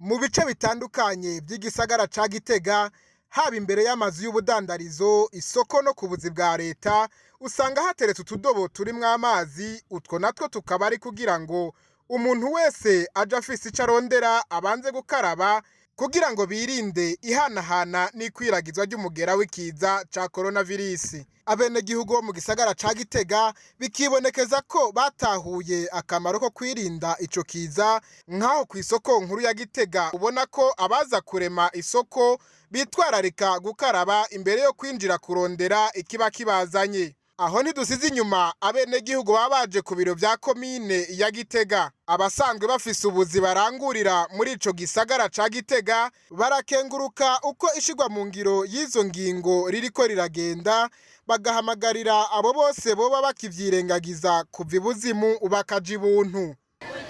Mu bice bitandukanye vy'igisagara ca Gitega, haba imbere y'amazu y'ubudandarizo, isoko no ku buzi bwa leta, usanga hateretse utudobo turimwo amazi. Utwo natwo tukaba ari kugira ngo umuntu wese aje afise ico arondera abanze gukaraba, kugira ngo birinde ihanahana n'ikwiragizwa ry'umugera w'ikiza ca coronavirus. Abenegihugu bo mu gisagara ca Gitega bikibonekeza ko batahuye akamaro ko kwirinda ico kiza. Nk'aho kw'isoko nkuru ya Gitega, ubona ko abaza kurema isoko bitwararika gukaraba imbere yo kwinjira kurondera ikiba kibazanye. Aho ntidusize inyuma abenegihugu baba baje ku biro vya komine ya Gitega. Abasanzwe bafise ubuzi barangurira muri ico gisagara ca Gitega barakenguruka uko ishirwa mu ngiro y'izo ngingo ririko riragenda, bagahamagarira abo bose boba bakivyirengagiza kuva ibuzimu bakaja ibuntu.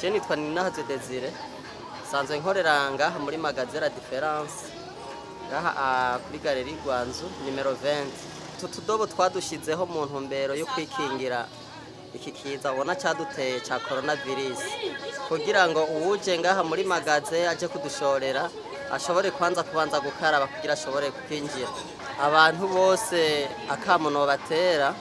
Je nitwa Ninahaze Desire, nsanzwe nkorera ngaha muri magasin La Différence, ngaha kuri galerie Gwanzu nimero 20. Utu tudobo twadushizeho mu ntumbero yo kwikingira iki kiza ubona caduteye ca coronavirus, kugira ngo uwuje ngaha muri magasin aje kudushorera ashobore kwanza kubanza gukaraba kugira ashobore kwinjira. Abantu bose akamo nobatera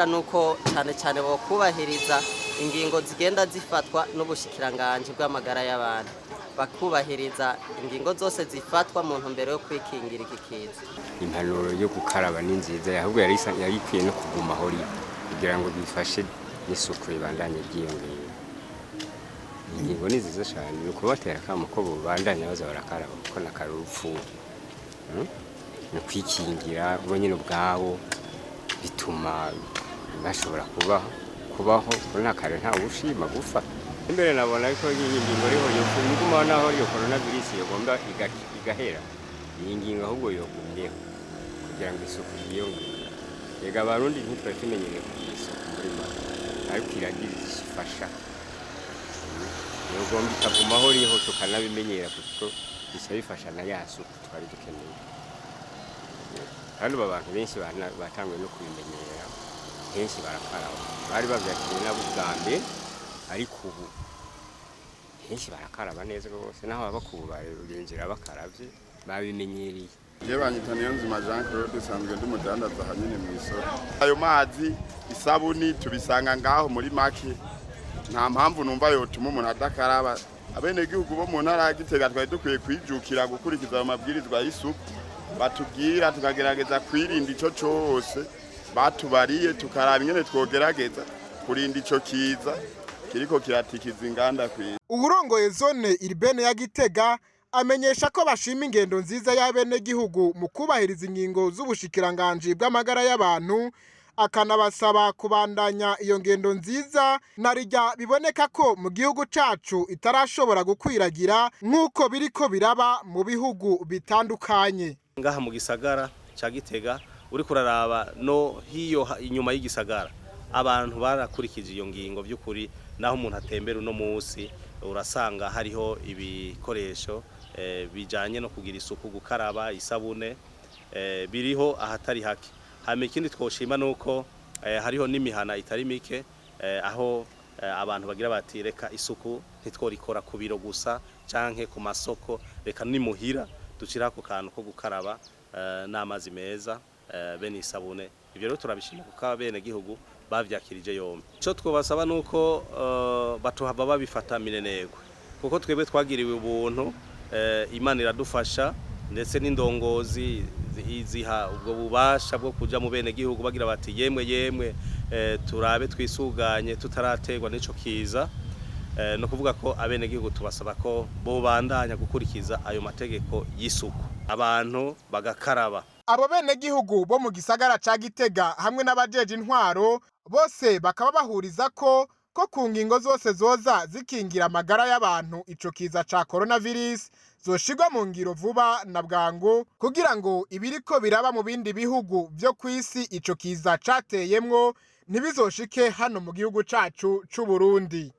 nuko cyane cyane bokubahiriza ingingo zigenda zifatwa n'ubushikiranganji bw'amagara y'abantu, bakubahiriza ingingo zose zifatwa mu ntumbero yo kwikingira iki kiza. Impanuro yo gukaraba ni nziza, ahubwo yari ikwiye no kuguma aho iri kugira ngo bifashe n'isuku ribandanye ryiyongera. Ingingo ni nziza cyane, ni ukubatera akamo ko bobandanya baza barakaraba, kuko n'akarupfu ni ukwikingira bo nyine ubwabo, bituma bashobora kubaho, kuko nta kare ntawe ushima gupfa. Imbere nabona ko iyi ngingo ariho yoguma, naho iyo coronavirus yogomba igahera, iyi ngingo ahubwo yogumyeho kugira ngo isuku yiyongere. Yega, Abarundi ntitwari tumenyereye kugira isuku muri make, ariko iragira ifasha, yogomba ikagumaho riho tukanabimenyera, kuko bica bifasha na ya suku twari dukeneye. Kandi ubu abantu benshi batanguye no kubimenyera, henshi barakaraba. Bari bavyakiriye nabo ubwa mbere, ariko ubu henshi barakaraba neza rwose, naho baba kubare binjira bakaravye, babimenyereye. Je banyita Niyonzima Jean Claude, nsanzwe ndi umudandaza ahanini mu isoko. Ayo mazi, isabuni tubisanga ngaho. Muri make, nta mpamvu numva yotuma umuntu adakaraba. Abenegihugu bo mu ntara ya Gitega twari dukwiye kwijukira gukurikiza ayo mabwirizwa y'isuku batubwira, tukagerageza kwirinda ico cose batubariye, tukaraba ingene twogerageza kurinda ico kiza kiriko kiratikiza inganda kw'isi. Uwurongoye zone urbaine ya Gitega amenyesha ko bashima ingendo nziza y'abenegihugu mu kubahiriza ingingo z'ubushikiranganji bw'amagara y'abantu, akanabasaba kubandanya iyo ngendo nziza, narirya biboneka ko mu gihugu cacu itarashobora gukwiragira nk'uko biriko biraba mu bihugu bitandukanye. Ngaha mu gisagara ca Gitega, uriko uraraba no hiyo inyuma y'igisagara, abantu barakurikije iyo ngingo by'ukuri. Naho umuntu atembera uno munsi, urasanga hariho ibikoresho bijanye no kugira isuku, gukaraba, isabune, biriho ahatari hake. Hama ikindi twoshima nuko hariho n'imihana itari mike aho abantu bagira bati: "Reka isuku ntitworikora ku biro gusa canke ku masoko, reka nimuhira dushira ako kantu ko gukaraba n'amazi meza bene isabune." Ivyo rero turabishima, kuko abene gihugu bavyakirije yombi. Ico twobasaba nuko batohava babifata minenegwe, kuko twebwe twagiriwe ubuntu, Imana iradufasha, ndetse n'indongozi ziha ubwo bubasha bwo kuja mu bene gihugu bagira bati: "Yemwe yemwe, turabe twisuganye tutaraterwa n'ico kiza." No kuvuga ko abene gihugu tubasaba ko bobandanya gukurikiza ayo mategeko y'isuku, abantu bagakaraba. Abo benegihugu bo mu gisagara ca Gitega hamwe n'abajeje intwaro bose bakaba bahuriza ko ku ngingo zose zoza zikingira amagara y'abantu ico kiza ca coronavirus zoshirwa mu ngiro vuba na bwangu, kugira ngo ibiriko biraba mu bindi bihugu vyo kw'isi ico kiza cateyemwo ntibizoshike hano mu gihugu cacu c'Uburundi.